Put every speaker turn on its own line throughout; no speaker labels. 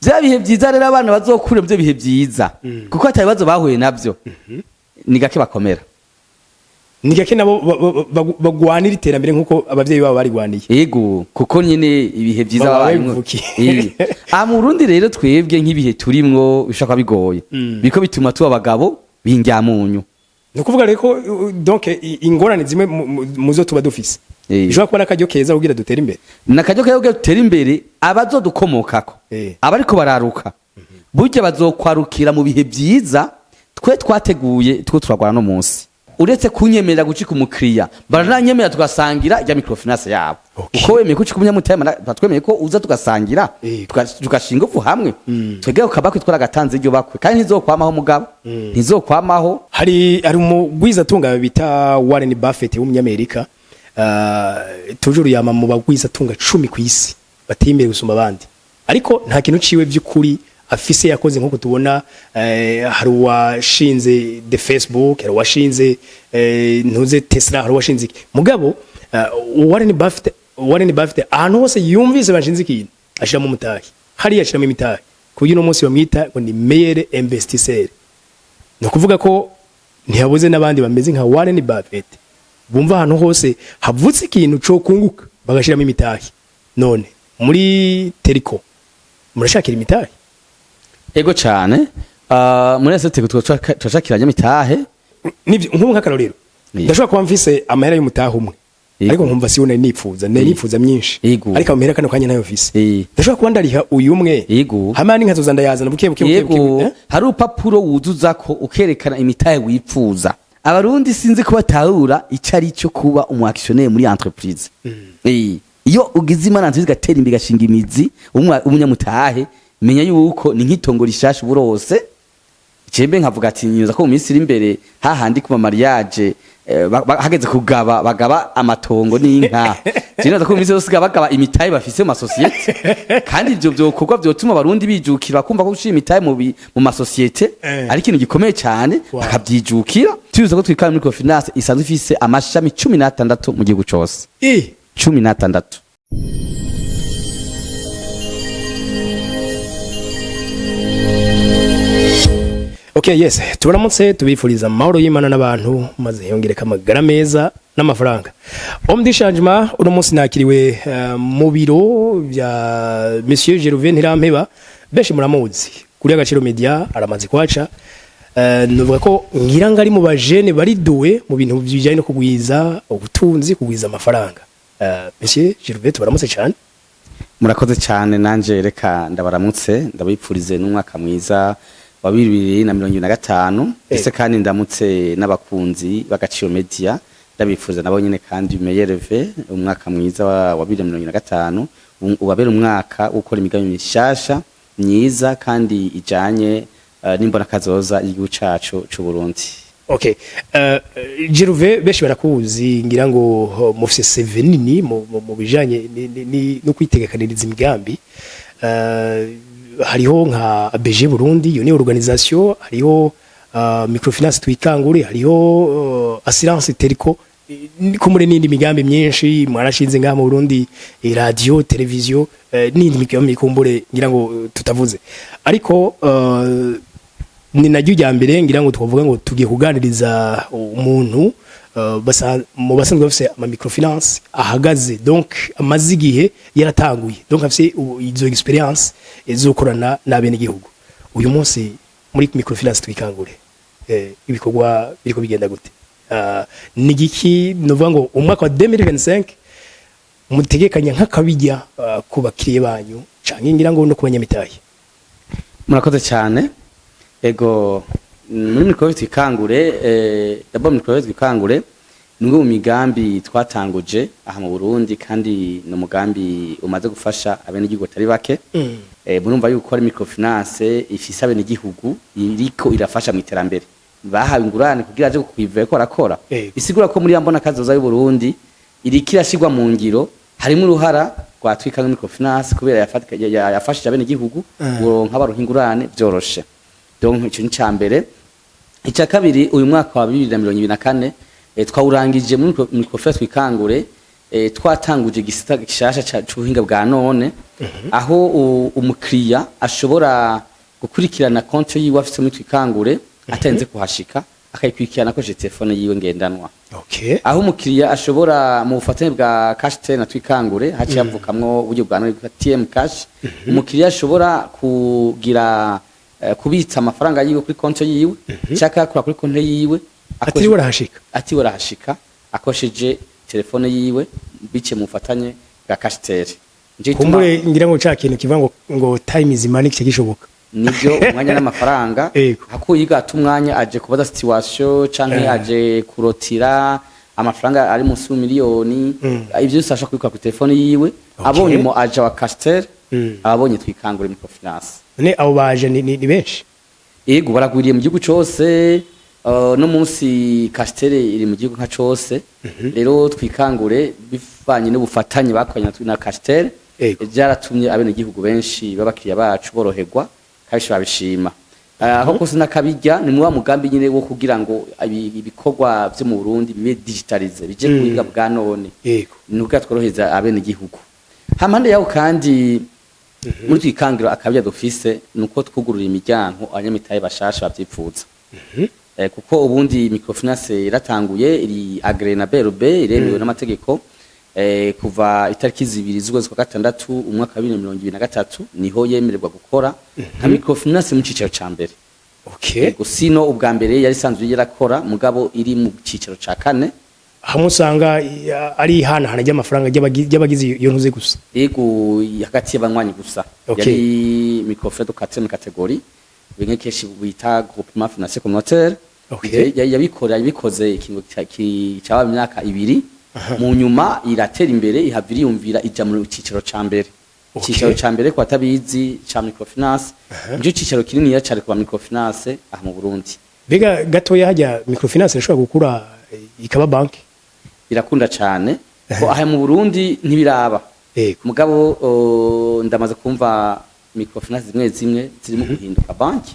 Bya bihe byiza rero, abana bazokura mu byo bihe byiza, kuko ata bibazo bahuye nabyo, ni gake bakomera.
Ni gake nabo bagwanira iterambere nk'uko abavyeyi babo barigwaniye.
Ego, kuko nyine ibihe byiza
Baba
babayemwo.
babivukiye.
Ah, mu Burundi rero twebwe nk'ibihe turimwo bishobora kuba bigoye, biriko bituma tuba abagabo b'indyamunyu.
Ni ukuvuga rero ko donc ingorane zimwe muzo tuba dufise bishobora kuba n'akaryo keza kugira dutere imbere.
Nakaryo keza kugira dutere imbere. Abazodukomokako, abariko bararuka, burya bazokwarukira mu bihe byiza twe twateguye, two turagwana no munsi. Uretse kunyemerera gucika umukiriya, barananyemerera tugasangira rya microfinance yabo. Uko wemeye ko ucika umunyamutahe, batwemeye ko uza tugasangira, tugashinga ufu hamwe, twebwe ukabakwe twaragatanze iryo bakwe, kandi ntizokwamaho mugabo, ntizokwamaho.
Hari umugwizatunga bita Warren Buffett w'umunyamerika, toujours yama mu bagwizatunga 10 ku isi bateye imbere gusumba abandi, ariko nta kintu ciwe by'ukuri afise yakoze nk'uko tubona. Hari uwashinze the Facebook, hari uwashinze ntuze Tesla, hari uwashinze iki. Mugabo Warren Buffett ahantu hose yumvise bashinze ikintu ashiramo umutahe, hariya ashiramo imitahe, ku buryo uno munsi bamwita ngo ni meilleur investisseur. Ni ukuvuga ko ntihabuze n'abandi bameze nka Warren Buffett bumva ahantu hose havutse ikintu cyo kunguka bagashiramo imitahe. None muri Teriko murashakira imitahe?
Ego cane. Muri ese teko turashakiranye imitahe.
Nivyo, nk'ubu nk'akarorero, ndashobora kuba mfise amahera y'umutahe umwe, ariko nkumva siwo nari nipfuza, nari nipfuza myinshi, ariko amahera kano kanya ntayo mfise. Ndashobora kuba ndariha uyu umwe, hama n'inkazoza ndayazana buke buke buke buke, eh?
Hari urupapuro wuzuza ko ukerekana imitahe wipfuza. Abarundi sinzi ko batahura icyo ari cyo kuba umu actionnaire muri entreprise. Iyo ugize imana nziza igatera imbere, igashinga imizi, umunyamutahe, menya yuko ni nk'itongo rishasha uburose. Cembe nkavuga ati nyuza ko mu minsi iri imbere hahandi ku mariage, hageze kugaba bagaba amatongo n'inka. Sinaza ko mu minsi yose bagaba imitahe bafise mu masosiyete, kandi ivyo vyokorwa vyotuma abarundi bijukira bakumva ko gushira imitahe mu masosiyete ari ikintu gikomeye cyane, bakavyijukira. Tuzi ko twikana microfinance isanzwe ifise amashami 16 mu gihugu cose. 16.
Okay, yes, tubaramutse, tubifuriza amahoro y'Imana n'abantu, maze yongereka amagara meza n'amafaranga. Homme du changement, uno munsi nakiriwe mu biro bya Monsieur Gervais Ntirampeba. Benshi muramuzi kuri Agaciro Media, aramaze kwaca. Nuvuga ko ngira ngo ari mu bajene bari doué mu bintu bijyanye no kugwiza ubutunzi, kugwiza amafaranga. Monsieur Gervais, tubaramutse cyane.
Murakoze cyane. Nanje reka ndabaramutse, ndabipfurize n'umwaka mwiza wa 2025, ndetse kandi ndamutse n'abakunzi b'Agaciro Media, ndabipfuriza nabo nyene kandi meilleurs vœux, umwaka mwiza wa 2025 ubabere umwaka wo gukora imigambi mishasha myiza kandi ijanye n'imbona kazoza y'igihugu cacu c'u Burundi.
Okay. Gervais, benshi barakuzi, ngira ngo mufise CV nini mu bijanye no kwitegekaniriza imigambi. Hariho nka ABG Burundi, iyo ni organisation, hariho microfinance Twikangure, hariho assurance Teriko, kumure n'indi migambi myinshi mwarashinze ngaha mu Burundi, radio, television, n'indi migambi kumbure ngira ngo tutavuze. Ariko ni naryo rya mbere ngira ngo twavuga ngo tugiye kuganiriza umuntu mu basanzwe bafise ama microfinance ahagaze, donc amaze igihe yaratanguye, donc afise izo expérience zo gukorana n'abenegihugu. Uyu munsi muri microfinance Twikangure, ibikorwa biriko bigenda gute? Ni giki novuga ngo umwaka wa 2025 mutegekanya nk'akabijya ku bakiriye banyu canke ngira ngo no ku banyamitahe?
Murakoze cyane. Ego, muri microfinance Twikangure, d'abord microfinance Twikangure ni umwe mu migambi twatanguje aha mu Burundi, kandi ni umugambi umaze gufasha abenegihugu batari bake. Murumva yuko ari microfinance ifise abenegihugu iriko irafasha mu iterambere, bahawe ingurane kugira aje kwivura ko barakora. Bisigura ko muri ya mbona kazoza y'u Burundi iriko irashirwa mu ngiro harimo uruhara rwa Twikangure microfinance, kubera yafashije abenegihugu kuronka baronka ingurane vyoroshe. Donc ico ni ca mbere. Icya kabiri, uyu mwaka wa 2024 twawurangije muri microfinance Twikangure. twatanguje igisata gishasha c'ubuhinga bwa none, aho umukiriya ashobora gukurikirana konti yiwe afise muri Twikangure atarinze kuhashika, akayikurikirana akoresheje telefone yiwe ngendanwa. Aho umukiriya ashobora, mu bufatanye bwa Cash na Twikangure, haciye havukamwo uburyo bwa none bwa TM Cash, umukiriya ashobora kugira kubitsa amafaranga yiwe kuri konti yiwe cyangwa akayakura kuri konti yiwe
atiriwe arahashika.
Atiriwe arahashika, akoresheje telefone yiwe, biciye mu bufatanye bwa Cashtel.
Kumbure ngira ngo ca kintu kiva ngo "time is money" kice gishoboka.
Nibyo, umwanya n'amafaranga. Hakuye igata umwanya aje kubaza situation canke aje kurotira amafaranga ari munsi y'umiliyoni, ivyo byose ashobora kubikora ku telefone yiwe. Abonye umu agent wa Castel, ababonye Twikangure Microfinance.
None abo baje ni benshi?
Yego, baragwiriye mu gihugu cose. No munsi Castel iri mu gihugu nka cose. Rero Twikangure, bivanye n'ubufatanye bakoranye na Castel, byaratumye abenegihugu benshi b'abakiriya bacu boroherwa kandi babishima. Aho kose n'akabirya ni muwa mugambi nyine wo kugira ngo ibikorwa vyo mu Burundi bibe digitalisé, bije ku buhinga bwa none, ni ukugira tworohereza abenegihugu. Hampande yaho kandi, muri Twikangiro akabirya dufise nuko twugurura imiryango abanyamitahe bashasha bavyipfuza. Kuko ubundi microfinance iratanguye, iri agréée na BRB, iremewe n'amategeko kuva itariki 2 z'ukwezi kwa gatandatu umwaka wa 2023, niho yemererwa gukora nka microfinance mu cicaro ca mbere. Yego, sino ubwa mbere yari isanzwe yarakora, mugabo iri mu cicaro ca kane.
Hamwe usanga ari ihanahana ry'amafaranga ry'abagize iyo ntuze gusa.
Yego, hagati y'abanywanyi gusa. Yari microfinance de quatrième catégorie, bimwe kenshi bita groupement financier communautaire. Yabikora, yabikoze ikingo caba imyaka 2. Mu nyuma iratera imbere, ihava iriyumvira ija mu cicaro ca mbere. Icicaro ca mbere, ku batabizi, ca microfinance, nico cicaro kininiya cane ku ba microfinance aha mu Burundi.
Mbega gatoya, hajya microfinance irashobora gukura ikaba banki?
Birakunda cane ko aha mu Burundi ntibiraba. Mugabo ndamaze kumva microfinance zimwe zimwe zirimo guhinduka banki.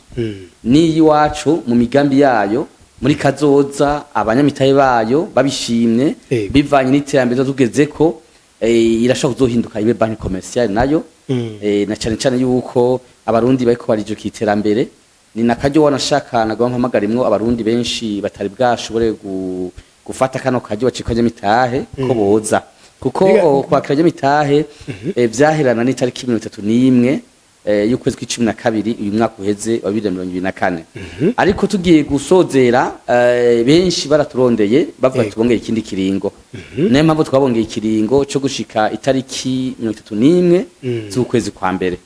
N'iyiwacu mu migambi yayo muri kazoza, abanyamitahe bayo babishimye, bivanye n'iterambere tugezeko, irashobora kuzohinduka ibe banki commerciale nayo. Na cane cane yuko Abarundi bariko barijuka iterambere, ni nakaryo wanashaka nagomba mpamagarimwo abarundi benshi batari bwashobore gufata kano karyo bacika mitahe ko boza, kuko kwakira mitahe vyaherana n'itariki 31 y'ukwezi kw'icumi na kabiri uyu mwaka uheze wa 2024. Ariko tugiye gusozera, benshi baraturondeye bavuga tubongeye ikindi kiringo. Niyo mpamvu twabongeye ikiringo co gushika itariki 31 z'ukwezi kwa mbere.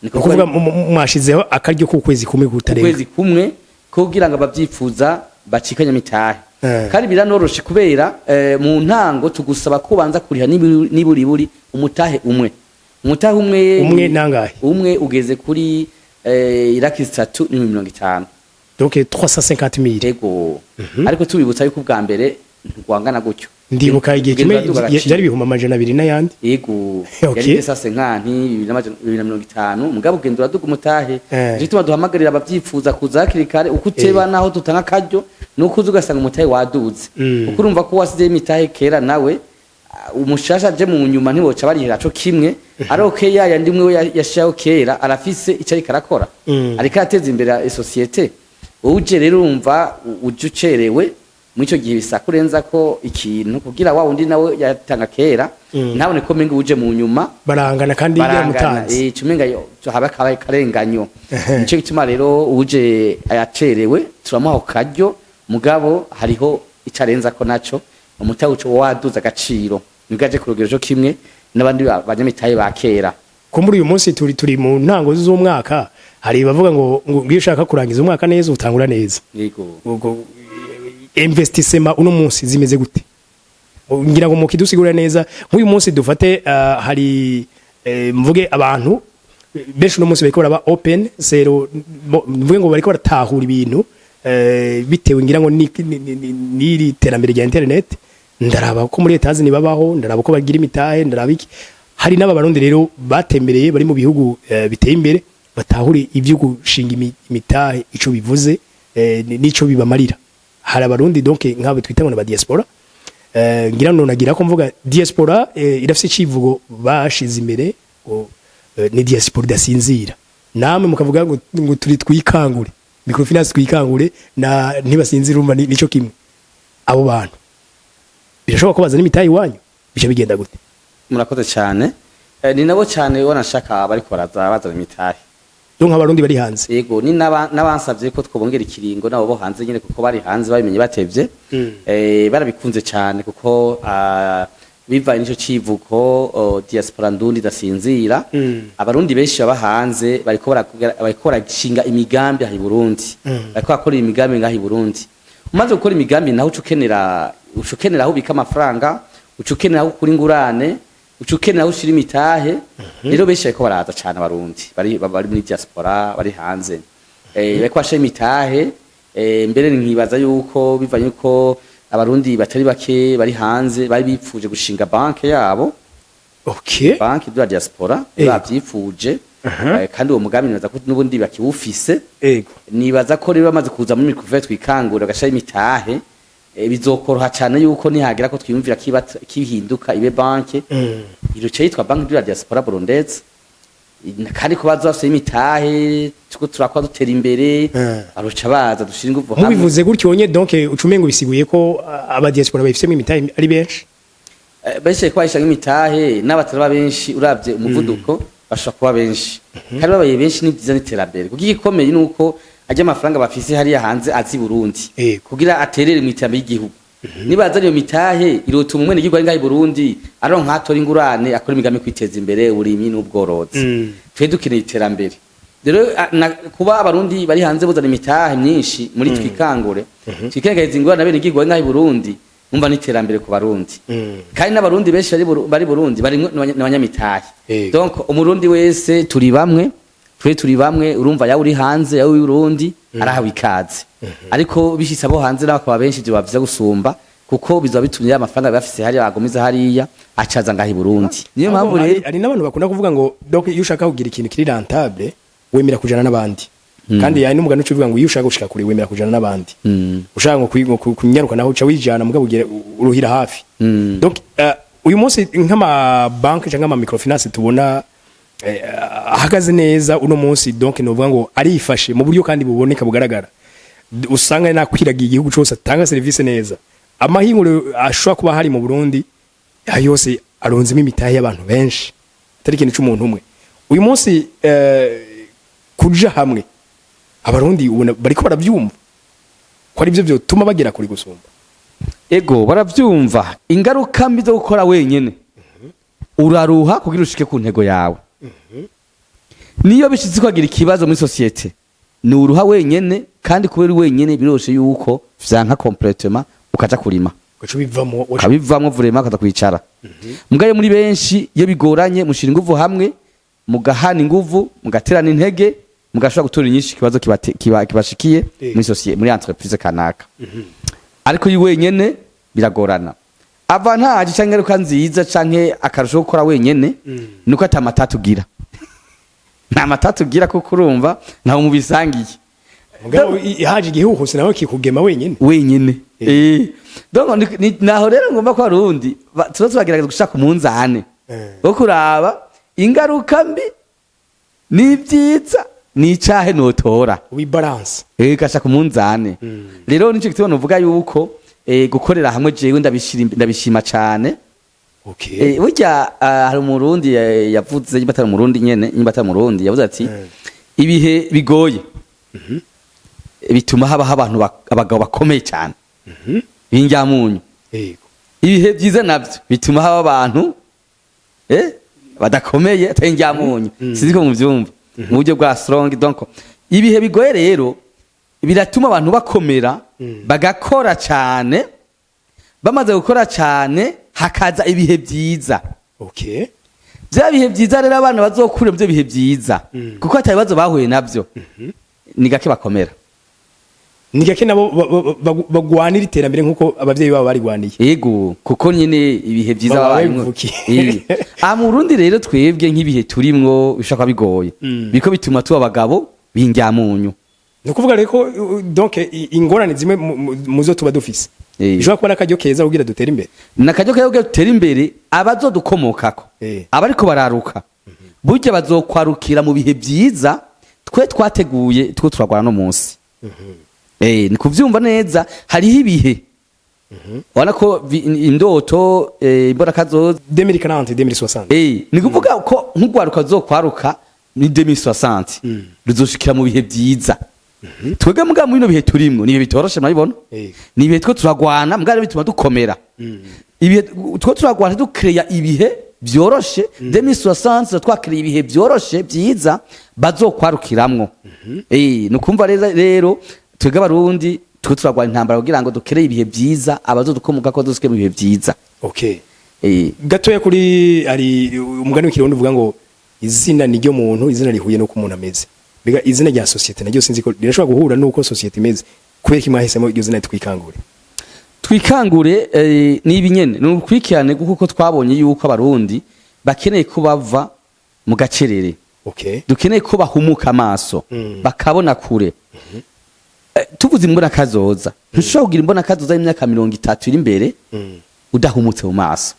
Ni
Ukuvuga mwashizeho akaryo k'ukwezi kumwe kutarenga.
Ukwezi kumwe kugira ngo abavyifuza bacikanye mitahe. Kandi biranoroshe kubera mu ntango tugusaba ko ubanza kuriha niburiburi umutahe umwe, umutahe umwe.
Umwe nangahe?
Umwe ugeze kuri iraki 3 n'ibihumbi 50.
Donc 350 000.
Yego, ariko tubibutsa yuko ubwa mbere ntigwangana gutyo.
Ndibuka igihe kimwe
Ugenda uraduga agaciro.
byari 200,000 n'ayandi.
Yego. Yari pesa nkanti 2,500, mugabo ugenda uraduga umutahe. Nico gituma duhamagarira abavyifuza kuza hakiri kare, uko uteba naho dutanga akaryo nuko uza ugasanga umutahe waduze. Kuko urumva ko wasizeyo imitahe kera, nawe umushasha aje mu nyuma ntiboca barihera co kimwe. Ari okay, ya yandi umwe we yashiraho kera arafise ico ariko arakora, ariko arateza imbere isosiyete. Uje rero urumva uje ucerewe, muri ico gihe bisakurenza ko ikintu kugira wa wundi nawe yatanga kera ntabone ko menga uje mu nyuma
barangana kandi
barangana.
yamutanze.
Cumenga haba kabaye karenganyo. Nico gituma rero uje ayacerewe turamuha ako karyo, mugabo hariho icarenza ko naco umutahe uco waduza agaciro, nibwo aje ku rugero co kimwe n'abandi banyamitahe ba kera.
Ko muri uyu munsi turi mu ntango z'umwaka, hari bavuga ngo iyo ushaka kurangiza umwaka neza utangura neza. Ubwo investissement uno munsi zimeze gute? Ngira ngo mukidusigurira neza. Nk'uyu munsi dufate, hari mvuge abantu benshi uno munsi bariko baraba open zero, mvuge ngo bariko baratahura ibintu bitewe ngira ngo n'iri terambere rya internet. Ndaraba ko muri Etazi babaho, ndaraba ko bagira imitahe, ndaraba iki. Hari n'aba Barundi rero batembereye, bari mu bihugu biteye imbere, batahure ivyo gushinga imitahe ico bivuze n'ico bibamarira. Hari Abarundi donc nk'abo twita ngo ni aba diaspora. Ngira nonagira ko mvuga diaspora irafise icivugo bashize imbere ngo ni diaspora idasinzira, namwe mukavuga ngo turi twikangure, microfinance twikangure na ntibasinzira. Urumva nico kimwe. Abo bantu birashoboka ko bazana imitahe iwanyu? Bica bigenda gute?
Murakoze cyane. Ni nabo cyane wanashaka bariko baraza bazana imitahe.
Donc abarundi bari hanze?
Yego, ni n'abansavye ko twobongera ikiringo nabo bo hanze nyene, kuko bari hanze babimenye batevye. Barabikunze cyane kuko bivanye n'ico civuko diaspora ndundi idasinzira. Abarundi benshi baba hanze bariko barashinga imigambi aha i Burundi. Bariko bakora imigambi ngaha i Burundi. Umaze gukora imigambi naho uca ukenera aho ubika amafaranga, uca ukenera aho ukura ingurane, uca ukenera aho ushira imitahe. Rero benshi bariko baraza cane, abarundi bari muri diaspora bari hanze, bariko bashira imitahe. Mbere nkibaza yuko bivanye yuko abarundi batari bake bari hanze bari bipfuje gushinga banke yabo, banque de la diaspora. Bavyifuje. Kandi uwo mugambi nibaza ko n'ubundi bakiwufise. Nibaza ko rero bamaze kuza muri microfinance twikangura bagashira imitahe, bizokoroha cyane yuko nihagira ko twiyumvira kiba kihinduka ibe banke, iruce yitwa Banque de la Diaspora Burundaise. Kandi ko baza bafise imitahe, tuko turakora dutera imbere, baruca baza dushira inguvu hamwe.
Mubivuze gutyo nye, donc ucumengo bisiguye ko aba diaspora bayifisemo imitahe ari benshi.
Benshi ko bayishanga imitahe n'abataraba benshi, uravye umuvuduko bashobora kuba benshi. Kandi babaye benshi ni byiza n'iterambere, kuko igikomeye ni uko ajya amafaranga bafise hariya hanze azi Burundi kugira aterere mu iterambere ry'igihugu. Nibaza iyo mitahe irotuma umwene igihugu ari ngaha i Burundi aronka hatora ingurane, akora imigambi yo kwiteza imbere, uburimyi n'ubworozi. Twe dukeneye iterambere rero. Kuba abarundi bari hanze buzana imitahe myinshi muri twikangure, twikenegeza ingurane bene igihugu bari ngaha i Burundi, umva n'iterambere ku barundi. Kandi n'abarundi benshi bari Burundi bari n'abanyamitahe. Donc umurundi wese turi bamwe, twe turi bamwe. Urumva, yawe uri hanze, yawe uri Burundi, arahawe ikaze. Ariko bishitse abo hanze n'abakaba benshi, ivyo bavyiza gusumba, kuko bizoba bitumye ya mafaranga bafise hariya bagumiza hariya acaza ngaha i Burundi. Niyo mpamvu
hari
rero
hari n'abantu bakunda kuvuga ngo donc iyo ushaka kugira ikintu kiri rentable wemera kujana n'abandi. Kandi hari n'umugani uca uvuga ngo iyo ushaka gushika kure wemera kujana n'abandi. Ushaka ngo kunyaruka naho uca wijana, mugabo ugere uruhira hafi. Donc uyu munsi nk'ama banki cyangwa ama microfinance tubona ahagaze neza uno munsi, donc novuga ngo arifashe mu buryo kandi buboneka bugaragara, usanga nakwiragiye igihugu cyose, atanga serivisi neza, amahinguriro ashobora kuba hari mu Burundi ayo yose arunzemo imitahe y'abantu benshi, atari ikintu c'umuntu umwe. Uyu munsi kuja hamwe abarundi ubona bariko baravyumva ko ari byo vyotuma bagera kuri gusumba?
Ego, baravyumva. Ingaruka mbi zo gukora wenyene, uraruha kugira ushike ku ntego yawe. Niyo bishitse ukagira ikibazo muri société, ni uruha wenyene. Kandi kubera uri wenyene biroshe yuko vyanka complètement, ukaja kurima.
Ugaca ubivamo.
Ukabivamwo vraiment, ukaza kwicara. Mugayo muri benshi, iyo bigoranye mushira inguvu hamwe, mugahana inguvu, mugaterana intege, mugashobora gutora inyinshi ikibazo kibashikiye muri société, muri entreprise kanaka. Ariko iyo wenyene biragorana. Avantage canke ingaruka nziza canke akarusho ko gukora wenyene nuko ata matatu ugira, nta matatu ugira, kuko urumva ntawe mubisangiye.
Mugabo haje igihuhusi nawe kikugema wenyene.
Wenyene. Donc naho rero ngomba ko arundi tuba turagerageza gushaka umunzane wo kuraba ingaruka mbi n'ibyiza n'icahe notora.
Wibalance.
Gashaka umunzane. Rero nico gituma novuga yuko gukorera hamwe jewe ndabishima cane. Burya hari umurundi yavuze, nimba atari umurundi nyene, nimba atari umurundi, yavuze ati ibihe bigoye bituma habaho abantu abagabo bakomeye cyane b'injyamunyu. Ibihe byiza navyo bituma haba abantu badakomeye, atari injyamunyu. Sinzi ko muvyumva mu buryo bwa strong. Donc ibihe bigoye rero biratuma abantu bakomera, bagakora cyane. Bamaze gukora cyane hakaza ibihe byiza. Bya bihe byiza rero, abana bazokura mu byo bihe byiza, kuko ata bibazo bahuye navyo, ni gake bakomera.
Ni gake nabo bagwanira iterambere nk'uko abavyeyi babo barigwaniye.
Yego, kuko nyine ibihe byiza
Baba
babayemwo.
babivukiye.
Aha mu Burundi rero twebwe nk'ibihe turimwo bishobora kuba bigoye, biriko bituma tuba abagabo b'injyamunyu.
Ni ukuvuga rero ko donc ingorane zimwe muzo tuba dufise Bishobora kuba n'akaryo keza kugira dutere imbere.
Nakaryo keza kugira dutere imbere abazodukomokako, abariko bararuka. Burya bazokwarukira mu bihe vyiza twe twateguye, two turagwana no munsi. Ni kuvyumva neza, hariho ibihe ubona ko indoto, imbona kazoza.
2040, 2060.
Ni kuvuga ko nk'urwaruka ruzokwaruka ni 2060 ruzoshikira mu bihe vyiza. Twebwe mbwa muri bino bihe turimwo ni ibihe bitoroshe, murabibona. Ni ibihe two turagwana, mbwa rero bituma dukomera. Ibihe two turagwana ducréa ibihe vyoroshe, 2060 twacréa ibihe vyoroshe vyiza bazokwarukiramwo. Ni ukumva rero twebwe Abarundi twe turagwana intambara kugira ngo ducréeye ibihe vyiza abazodukomoka ko dushike mu bihe vyiza.
Gatoya kuri ari umugani w'ikirundi uvuga ngo izina ni ryo muntu, izina rihuye n'uko umuntu ameze. Mbega izina rya société naryo sinzi ko rirashobora guhura n'uko société imeze? Kubera ko mwahisemo iryo zina Twikangure?
Twikangure, ni ibi nyene, ni urukurikirane kuko twabonye yuko Abarundi bakeneye ko bava mu gacerere. Dukeneye ko bahumuka amaso, bakabona kure. Tuvuze imbona kazoza, ntushobora kugira imbona kazoza y'imyaka 30 iri imbere udahumutse mu maso.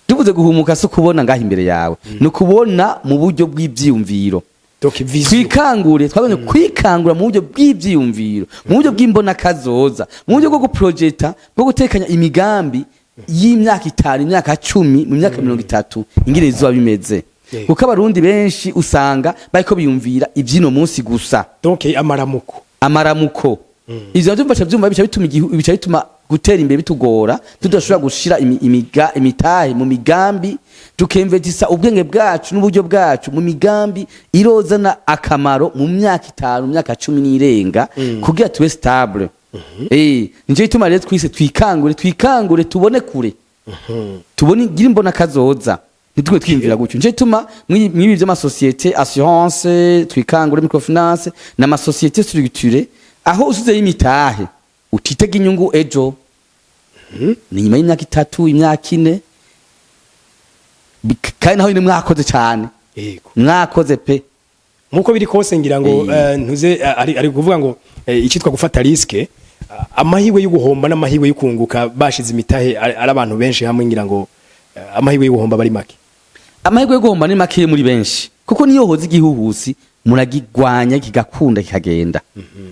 Tuvuze guhumuka, si ukubona ngaho imbere yawe, ni ukubona mu buryo bw'ivyiyumviro.
Donc vision.
Twikangure, twabonye kwikangura mu buryo bw'ivyiyumviro, mu buryo bw'imbona kazoza, mu buryo bwo guprojeta, bwo gutekanya imigambi y'imyaka 5, imyaka 10, mu myaka 30 ingene bizoba bimeze. Kuko Abarundi benshi usanga bariko biyumvira ivyino munsi gusa.
Donc amaramuko.
Amaramuko. Ivyo navyo bica vyumva bica bituma igihu bica bituma gutera imbere bitugora, tudashobora gushira imitahe mu migambi, tukinvestisa ubwenge bwacu n'uburyo bwacu mu migambi irozana akamaro mu myaka 5, mu myaka 10 n'irenga, kugira tube stable. Nico gituma rero twise Twikangure. Twikangure tubone kure, tubone gira imbona kazoza, ntitwe twiyumvira gutyo. Nico gituma mw'ibi vy'amasosiyete assurance, Twikangure microfinance n'amasosiyete structurée, aho usizeyo imitahe utitega inyungu ejo, ni nyuma y'imyaka 3, imyaka 4. Kandi naho nyine mwakoze cyane. Mwakoze pe.
Nkuko biri kose ngira ngo ntuze ari kuvuga ngo icitwa gufata risque, amahirwe yo guhomba n'amahirwe yo kunguka bashize imitahe ari abantu benshi hamwe, ngira ngo amahirwe yo guhomba bari make.
Amahirwe yo guhomba ni make muri benshi, kuko niyo hoza igihuhusi muragigwanya kigakunda kikagenda.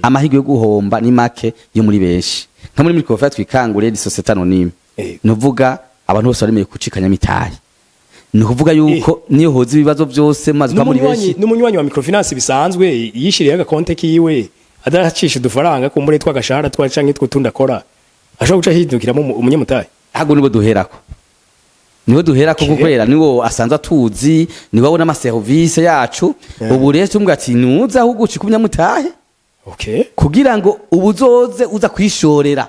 Amahirwe yo guhomba ni make yo muri benshi. Nka muri microfinance Twikangure ni société anonyme. Nuvuga abantu bose baremeye kucikanya mitahe, ni ukuvuga yuko niyo hoza ibibazo byose maze kwa muri benshi.
N'umunywanyi wa microfinance bisanzwe yishiriye agakonte kiwe adacisha udufaranga kumbure tw'agashahara twa canke two tundi akora, ashobora guca hindukiramo umunyamutahe.
Ahubwo nibo duherako, nibo duherako, kubera niwo asanzwe atuzi, niwe abona amaserivisi yacu. Ubu rero tumubwira ati nuza ahubwo ucika umunyamutahe kugira ngo ubu uzoze uza kwishorera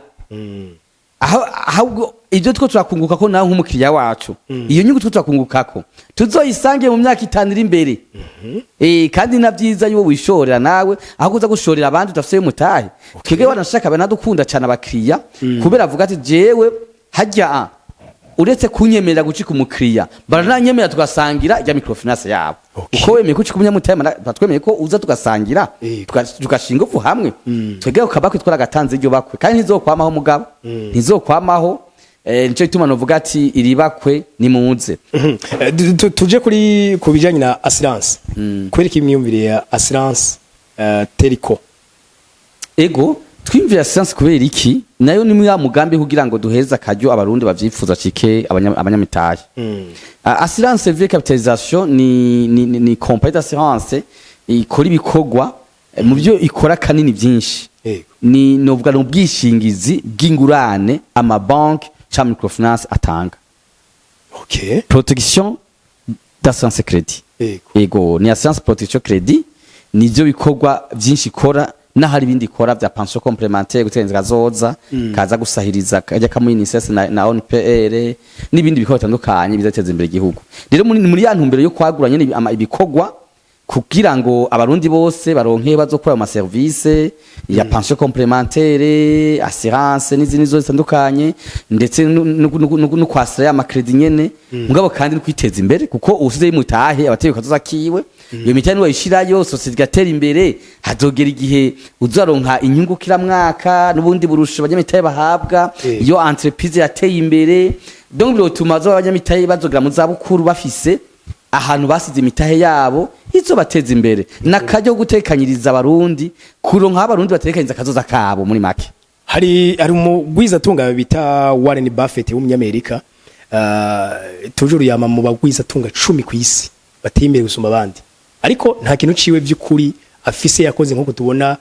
aho, ahubwo ibyo two turakunguka ko nawe nk'umukiriya wacu, iyo nyungu two turakunguka ko tuzoyisange mu myaka 5 iri imbere. Kandi na byiza yuwo wishorera nawe aho kuza gushorera abandi udafise mutahe. Twebwe banashaka banadukunda cyane abakiriya, kubera avuga ati jewe hajya uretse kunyemerera gucika umukiriya, barananyemerera tugasangira rya microfinance yabo. Uko wemeye gucika umunyamutahe, batwemeye ko uza tugasangira, tugashinga ufu hamwe. Twebwe ukabakwe twaragatanze iryo bakwe, kandi ntizokwamaho mugabo, ntizokwamaho. Nico gituma novuga ati iri bakwe nimuze.
Tuje kuri ku bijanye na assurance. Kwereka imyumvire ya assurance Teriko.
Ego, twimvira assurance kubera iki? Nayo ni ya mugambi kugira ngo duheze akaryo Abarundi bavyifuza cike abanyamitahe. Assurance vie capitalisation ni compagnie d'assurance ikora ibikorwa, mu byo ikora kanini byinshi ni novuga ni ubwishingizi bw'ingurane amabanki cyangwa microfinance atanga. Protection d'assurance crédit. Ego, ni assurance protection crédit, nivyo bikorwa byinshi ikora, n'ahari ibindi ikora vya pension complémentaire, gutegereza kazoza kaza gusahiriza kajya kamwe UNICEF na ONPR n'ibindi bikorwa bitandukanye bizateza imbere igihugu. Rero muri ya ntumbero yo kwagura nyene ibikorwa kugira ngo Abarundi bose baronke bazokora mu maservice ya pension complémentaire, assurance n'izindi zose zitandukanye, ndetse no kwasira ya ma crédit nyene, mugabo kandi no kwiteza imbere, kuko usize mutahe abategeko kazoza kiwe. Iyo mitahe niwayishirayo, société igatera imbere, hazogera igihe uzaronka inyungu kiramwaka n'ubundi burusho abanyamitahe bahabwa iyo entreprise yateye imbere. Donc birotuma zo abanyamitahe bazogera mu zabukuru bafise ahantu basize imitahe yabo izobateza imbere. Nakaryo ko gutekanyiriza Abarundi, kuronka aho Abarundi batekanyiriza akazoza kabo muri make.
Hari umugwizatunga bita Warren Buffett w'umunyamerika, toujours yama mu bagwizatunga 10 ku isi bateye imbere gusumba abandi, ariko nta kintu ciwe by'ukuri afise yakoze. Nkuko tubona,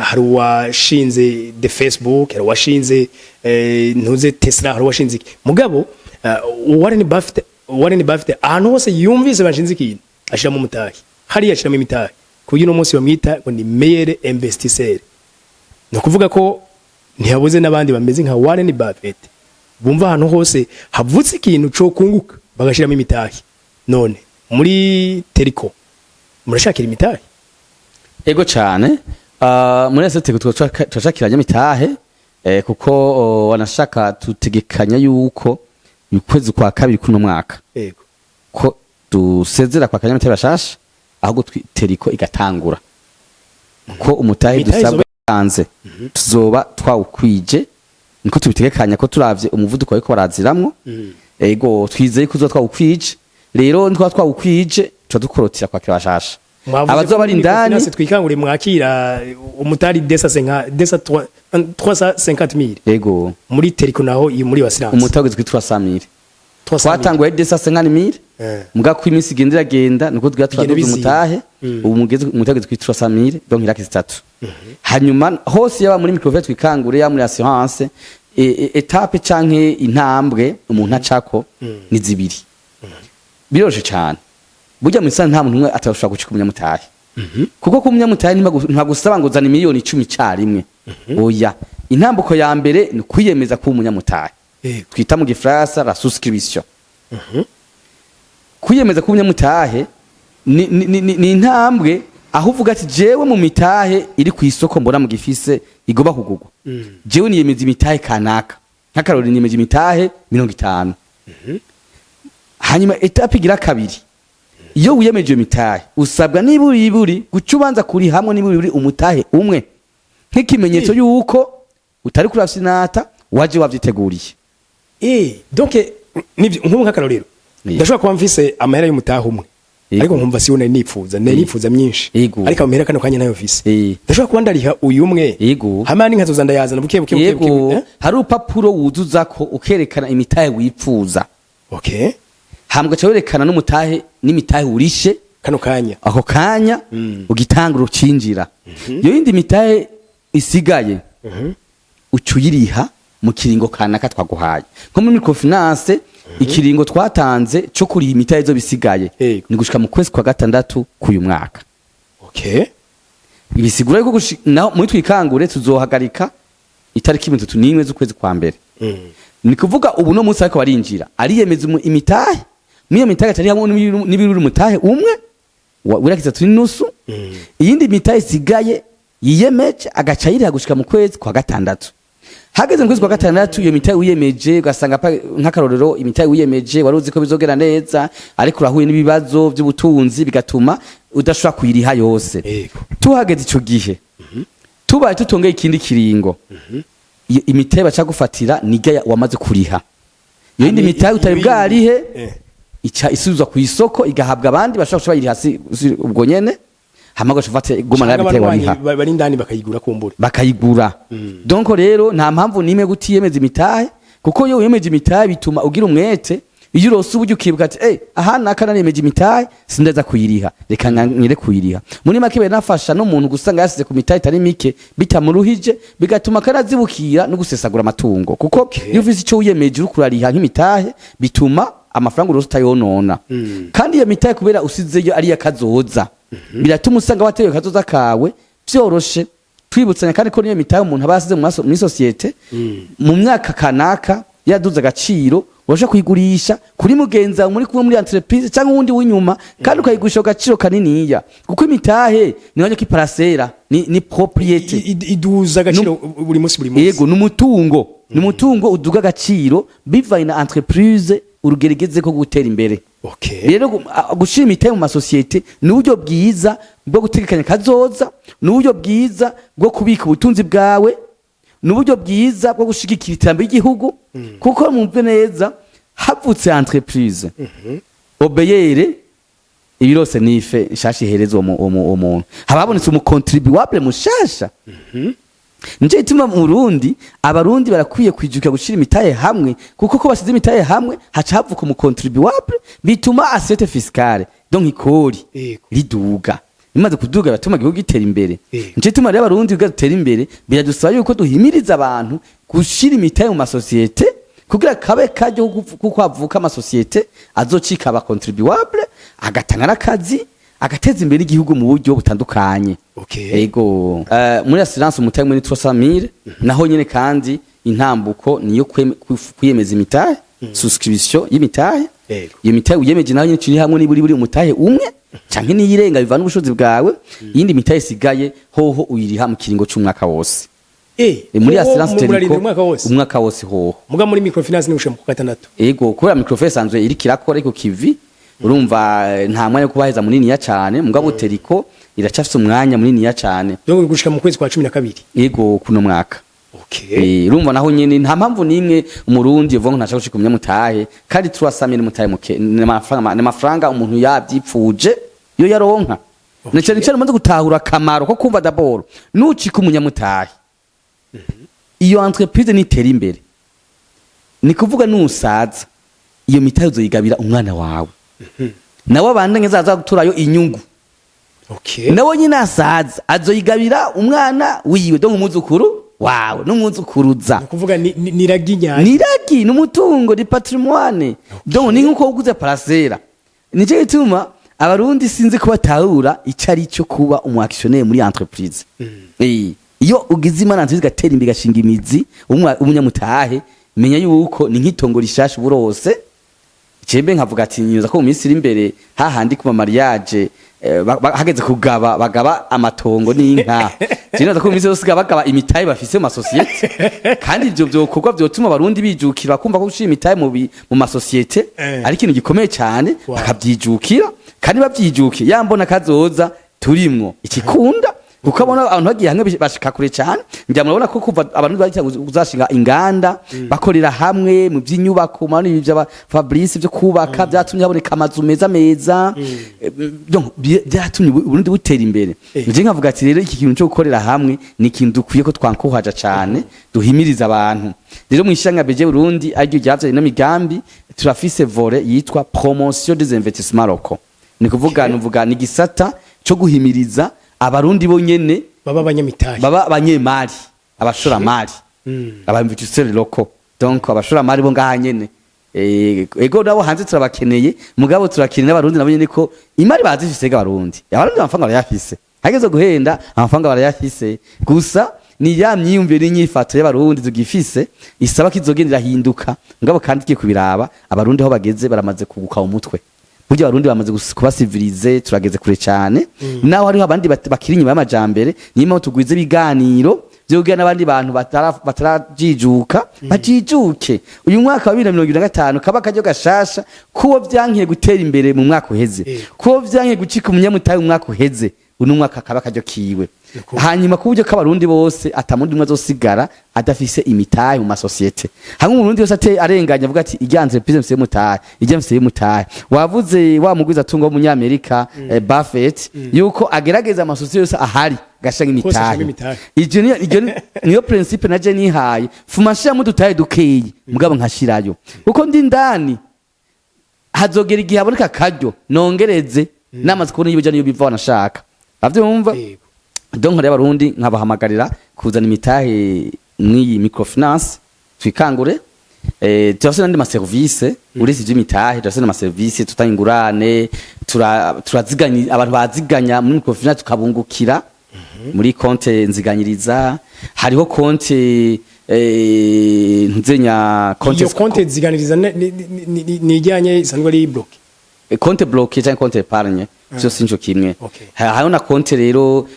hari uwashinze the Facebook, hari uwashinze ntuze Tesla, hari uwashinze iki. Mugabo Warren Buffett ahantu hose yumvise bashinze ikintu ashiramo umutahe, hariya ashiramo imitahe, ku buryo uno munsi bamwita ngo ni meilleur investisseur. Ni ukuvuga ko ntihabuze n'abandi bameze nka Warren Buffett bumva ahantu hose havutse ikintu cyo kunguka bagashiramo imitahe. None muri Teriko murashakira imitahe?
Ego cyane. Muri ese teko turashakiranye imitahe, kuko wanashaka tutegekanya yuko mu kwezi kwa kabiri kuno mwaka ko dusezera kwa kanyamitahe bashasha, ahubwo Teriko igatangura, kuko umutahe
Imitahe
dusabwa hanze tuzoba twawukwije. Niko tubitegekanya, ko turavye umuvuduko bariko baraziramwo. Ego, twizeye ko tuzoba twawukwije. Rero ntitwaba twawukwije, tuba dukorotira kwakira bashasha abazoba bari indani.
Microfinance Twikangure mwakira umutari desa 350 mille.
Ego.
Muri Teriko naho, iyo muri assurance?
Umutahe ugeze kuri 300 mille.
300 mille.
Twatanguye 250 mille, muga ko iminsi igenda iragenda niko tugenda
Bigenda
turaduza
biziba.
umutahe. Ubu mugeze umutahe ugeze kuri 300 mille, donc iraki zitatu. Hanyuma hose, yaba muri microfinance Twikangure, yaba muri assurance, étape canke intambwe umuntu acako ni zibiri. Biroroshe cane. Burya mu isana nta muntu umwe atashobora gucika umunyamutahe, kuko ku munyamutahe ntibagusaba ngo zana miliyoni 10 carimwe, oya. Intambuko ya mbere ni kwiyemeza kuba umunyamutahe, twita mu gifaransa la souscription. Kwiyemeza kuba umunyamutahe ni intambwe aho uvuga ati: "Jewe mu mitahe iri ku isoko mbona mu gifise igomba kugurwa, jewe niyemeza imitahe kanaka." Nk'akarori, niyemeje imitahe 50. Hanyuma étape igira kabiri, iyo wiyemeje iyo mitahe, usabwa niburi iburi guca ubanza kuri hamwe niburi buri umutahe umwe, nk'ikimenyetso yuko utari kurafyinata, waje wavyiteguriye.
Donc nivyo, nk'ubu nk'akarorero, ndashobora kuba mfise amahera y'umutahe umwe, ariko nkumva siwo nari nipfuza, nari nipfuza myinshi, ariko amahera kano kanya nayo mfise. Ndashobora kuba ndariha uyu umwe, hama n'inkazoza ndayazana buke buke buke buke, eh?
Hari urupapuro wuzuzako ukerekana imitahe wipfuza, hama ugaca werekana n'umutahe n'imitahe urishe
kano kanya.
Ako kanya ugitangura ucinjira. Iyo yindi mitahe isigaye uca uyiriha mu kiringo kanaka twaguhaye. Nko muri microfinance, ikiringo twatanze co kuriha imitahe zo bisigaye ni gushika mu kwezi kwa gatandatu k'uyu mwaka. Bisigura yuko naho muri Twikangure tuzohagarika itariki 31 z'ukwezi kwa mbere. Ni kuvuga ubu no munsi ariko barinjira, ariyemeza imitahe. Muri iyo mitahe atari hamwe n'ibiruri umutahe umwe w'iraki zitatu n'inusu. Iyindi mitahe isigaye yiyemeje agaca ayiriha gushika mu kwezi kwa gatandatu. Hageze mu kwezi kwa gatandatu, iyo mitahe wiyemeje ugasanga nk'akarorero imitahe wiyemeje wari uzi ko bizogera neza, ariko urahuye n'ibibazo by'ubutunzi bigatuma udashobora kuyiriha yose. Tuhageze ico gihe, tubaye tutongeye ikindi kiringo, iyo imitahe baca gufatira nirya wamaze kuriha. Iyo yindi mitahe utari bwarihe ica isubizwa ku isoko, igahabwa abandi bashobora guca bayiriha ubwo nyene, hama ugaca ufata guma na
Canke
mitahe
abanywanyi
wariha.
bari indani bakayigura kumbura.
Bakayigura. Donc rero nta mpamvu nimwe gutiyemeza imitahe, kuko iyo wiyemeje imitahe bituma ugira umwete. Iyo urose uburyo ukibuka ati: "Eh, aha naka nariyemeje imitahe, sindaza kuyiriha, reka nkire kuyiriha." Muri make biranafasha n'umuntu gusanga yasize ku mitahe itari mike bitamuruhije, bigatuma karazibukira no gusesagura amatungo, kuko iyo ufise ico wiyemeje uriko urariha nk'imitahe, bituma amafaranga urose utayonona. Kandi iyo mitahe, kubera usizeyo ari akazoza, biratuma usanga watewe kazoza kawe vyoroshe. Twibutsanya kandi ko niyo mitahe umuntu aba yasize muri société, mu myaka kanaka yaduze agaciro, urashobora kuyigurisha kuri mugenzi wawe muri kumwe muri entreprise cyangwa uwundi w'inyuma, kandi ukayigurisha ku gaciro kaniniya, kuko imitahe ni wajya kiparasera ni propriété.
Iduza agaciro buri munsi buri munsi.
Yego, ni umutungo uduga agaciro bivanye na entreprise. urugero igeze ko gutera imbere. Rero gushira imitahe mu masosiyete ni uburyo bwiza bwo gutegekanya kazoza, ni uburyo bwiza bwo kubika ubutunzi bwawe, ni uburyo bwiza bwo gushigikira iterambere ry'igihugu, kuko mwumve neza, havutse entreprise, OBR ibirose nife nshasha ihereza uwo muntu, haba habonetse umu contribuable mushasha. Nico gituma mu Burundi abarundi barakwiye kwijukira gushira imitahe hamwe, kuko ko basize imitahe hamwe haca havuka umu contribuable, bituma assiette fiscale, donc ikori, riduga. Bimaze kuduga biratuma igihugu gitera imbere. Nico gituma rero abarundi kugira dutere imbere biradusaba yuko duhimiriza abantu gushira imitahe mu masosiyete, kugira kabe karyo kuko havuka amasosiyete azocika aba contribuable, agatanga n'akazi, agateza imbere igihugu mu buryo butandukanye. Ego. Muri assurance umutahe muri 300,000 naho nyene, kandi intambuko niyo kwiyemeza imitahe, souscription y'imitahe. Iyo mitahe uyemeje naho nyene ciri hamwe niburi buri umutahe umwe canke niyirenga, bivana n'ubushobozi bwawe. Iyindi mitahe isigaye hoho uyiriha mu kiringo c'umwaka wose. Muri
Hoho
assurance
murarindira
Teriko
umwaka wose?
Umwaka wose hoho.
Muga muri microfinance ni gushika mu kwa gatandatu?
Ego, kubera microfinance isanzwe iriko irakora, ariko kivi urumva nta mwanya wo kubaheza muniniya cane, mugabo Teriko iracafise umwanya muniniya cane.
Donc gushika mu kwezi kwa 12?
Ego, kuno mwaka. Urumva naho nyene nta mpamvu nimwe umurundi uvuga ngo ntashaka gushika umunyamutahe, kandi turasamye n'umutahe muke, ni amafaranga umuntu yavyipfuje yo yaronka. Na cyane cyane umaze gutahura akamaro ko kumva d'abord nucika umunyamutahe, iyo entreprise nitera imbere, ni kuvuga nusaza iyo mitahe uzoyigabira umwana wawe, nawe abandanye azaza guturayo inyungu. Nawe nyine asaza azoyigabira umwana wiwe, donc umwuzukuru wawe n'umwuzukuruza.
Ni ukuvuga ni ragi nyayo.
Ni ragi, ni umutungo, ni patrimoine. Donc ni nkuko uguze parcelle. Nicyo gituma abarundi sinzi ko batahura icyo ari cyo kuba umu actionnaire muri entreprise. Iyo ugize imana nziza igatera imbere, igashinga imizi, umunyamutahe, menya yuko ni nk'itongo rishasha uburose. Cembe nkavuga ati nyuza ko mu minsi iri imbere hahandi ku mariage hageze kugaba bagaba amatongo n'inka, sinaza ko mu minsi yose bagaba imitahe bafise mu masosiyete. Kandi ivyo vyokorwa vyotuma abarundi bijukira bakumva ko gushira imitahe mu masosiyete ari ikintu gikomeye cyane. Bakavyijukira, kandi bavyijukiye yambona kazoza turimwo ikikunda, kuko abona abantu bagiye hamwe bashika kure cyane. Njya murabona ko kuva abantu bari kuzashinga inganda bakorera hamwe mu by'inyubako, murabona ibi bya Fabrice byo kubaka byatumye haboneka amazu meza meza. Donc byatumye Burundi butera imbere. Nje nkavuga ati rero iki kintu cyo gukorera hamwe ni ikintu dukwiye ko twankuhaja cyane, duhimiriza abantu. Rero mu ishanga BG Burundi ariryo ryavyaye ino migambi, turafise volet yitwa promotion des investissements locaux. Ni kuvuga, nuvuga ni gisata cyo guhimiriza abarundi bonyene
baba abanyamitahe,
baba abanyemari, abashoramari, aba investisseurs locaux, donc abashoramari bo ngaha nyene. Ego, nabo hanze turabakeneye, mugabo turakeneye n'abarundi nabo nyene, ko imari bazifise ga abarundi amafaranga barayafise, hageze guhenda amafaranga barayafise. Gusa ni ya myiyumvire n'inyifato y'abarundi tugifise isaba ko izogenda irahinduka. Mugabo kandi tugiye kubiraba, abarundi aho bageze baramaze kuguka mu mutwe. Burya abarundi bamaze kuba civilisés, turageze kure cyane, naho hariho abandi bakiri inyuma y'amajambere. Niyo mpamvu tugwiza ibiganiro byo kugira n'abandi bantu batarajijuka bajijuke. Uyu mwaka wa 2025 kaba akaryo gashasha kuwo vyankiye gutera imbere mu mwaka uheze, kuwo vyankiye gucika umunyamutahe mu mwaka uheze, uno mwaka kaba akaryo kiwe. Hanyuma ku buryo k'abarundi bose atamundi umwe azosigara adafise imitahe mu masosiyete hamwe, umurundi wese ate arenganya avuga ati ijya entreprise mfise mutahe, ijya mfise mutahe. Wavuze wa mugwiza tungo w'umunyamerika Buffett, yuko agerageza amasosiyete yose ahari gashanga
Hose
imitahe.
ashiramo imitahe.
Ivyo niyo principe naje nihaye, fuma nshiramo udutahe dukeyi, mugabo nkashirayo kuko ndi ndani. Hazogera igihe haboneka akaryo nongereze, namaze kubona iyo bija niyo biva wanashaka, avyumva. Donc rero abarundi nkabahamagarira kuzana imitahe mw'iyi microfinance twikangure. Turafise n'andi maserivisi uretse ivy'imitahe, turafise n'amaserivisi tutanga ingurane, turaziganya abantu, baziganya muri microfinance tukabungukira muri konte nziganyiriza. Hariho konte ntuzenya konte.
Iyo konte ziganiriza ni ijyanye isanzwe ari bloqué?
Compte bloqué canke compte épargne vyose nico kimwe. Hariho na konte rero,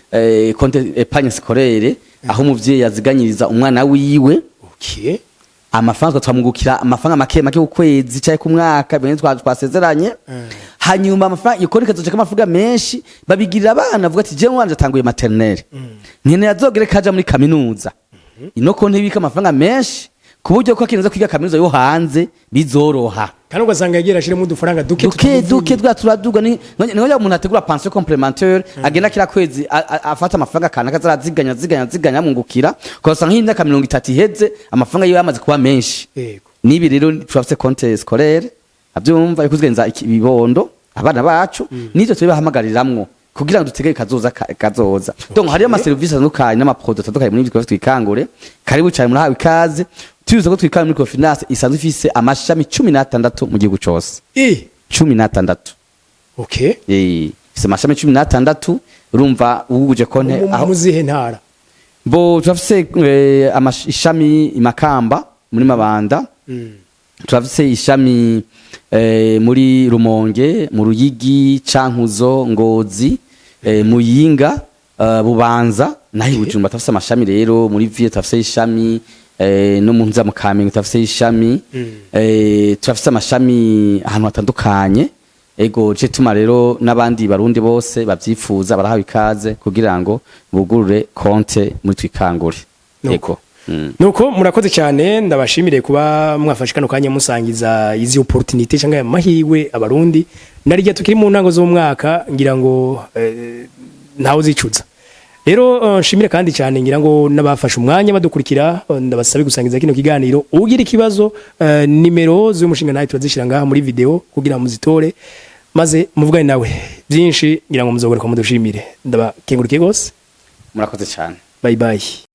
compte épargne scolaire, aho umuvyeyi aziganyiriza umwana wiwe. Amafaranga twamwungukira amafaranga make make ku kwezi cyangwa ku mwaka, bene twasezeranye. Hanyuma amafaranga iyo konti ikazoca amafaranga menshi. Babigirira abana, avuga ati: "Jewe wanje atanguye maternelle, nkeneye azogere kaja muri kaminuza." Ino konti ibika amafaranga menshi ku buryo ko akeneza kwiga kaminuza yo hanze bizoroha.
Kandi ugasanga yagiye arashiramo udufaranga duke.
Duke duke twa turaduga. Ni nko umuntu ategura pension complémentaire, agenda kila kwezi afata amafaranga kanaka, azaraziganya, ziganya, ziganya, amwungukira, ugasanga nk'imyaka 30 iheze amafaranga yiwe yamaze kuba menshi. Nibi rero turafise compte scolaire, avyumva, yo kuzigenza ibibondo abana bacu, nivyo tubibahamagariramwo kugira ngo dutegeke kazoza kazoza. Donc hariyo ama service atandukanye n'ama produit atandukanye muri ibyo Twikangure. Karibu cyane, murahawe ikaze. Tuzi ko Twikangure Microfinance isanzwe ifise amashami 16 mu gihugu cose. 16. Ifise amashami 16. Urumva wuguje konte aho
Mu zihe ntara?
Bo turafise ishami i Makamba muri Mabanda, turafise ishami muri Rumonge, mu Ruyigi, Cankuzo, Ngozi, Muyinga, Bubanza naho i Bujumbura turafise amashami. Rero muri ville turafise ishami, no mu nza mu Kamenge turafise ishami. Turafise amashami ahantu hatandukanye. Ego, ce tuma rero n'abandi Barundi bose bavyifuza barahawe ikaze kugira ngo bugurure konte muri Twikangure.
Nuko.
Ego.
Nuko murakoze cyane, ndabashimire kuba mwafashe kano kanya musangiza izi opportunité cyangwa aya mahirwe Abarundi narijya tukiri mu ntango z'umwaka, ngira ngo ntawe uzicuza. Rero nshimire kandi cyane ngira ngo n'abafashe umwanya badukurikira, ndabasabe gusangiza kino kiganiro. Ugira ikibazo, nimero z'umushinga nawe turazishyira ngaha muri video kugira ngo muzitore maze muvugane nawe byinshi. Ngira ngo muzogaruka mudushimire. Ndabakengurikiye gose.
Murakoze cyane.
Bye bye.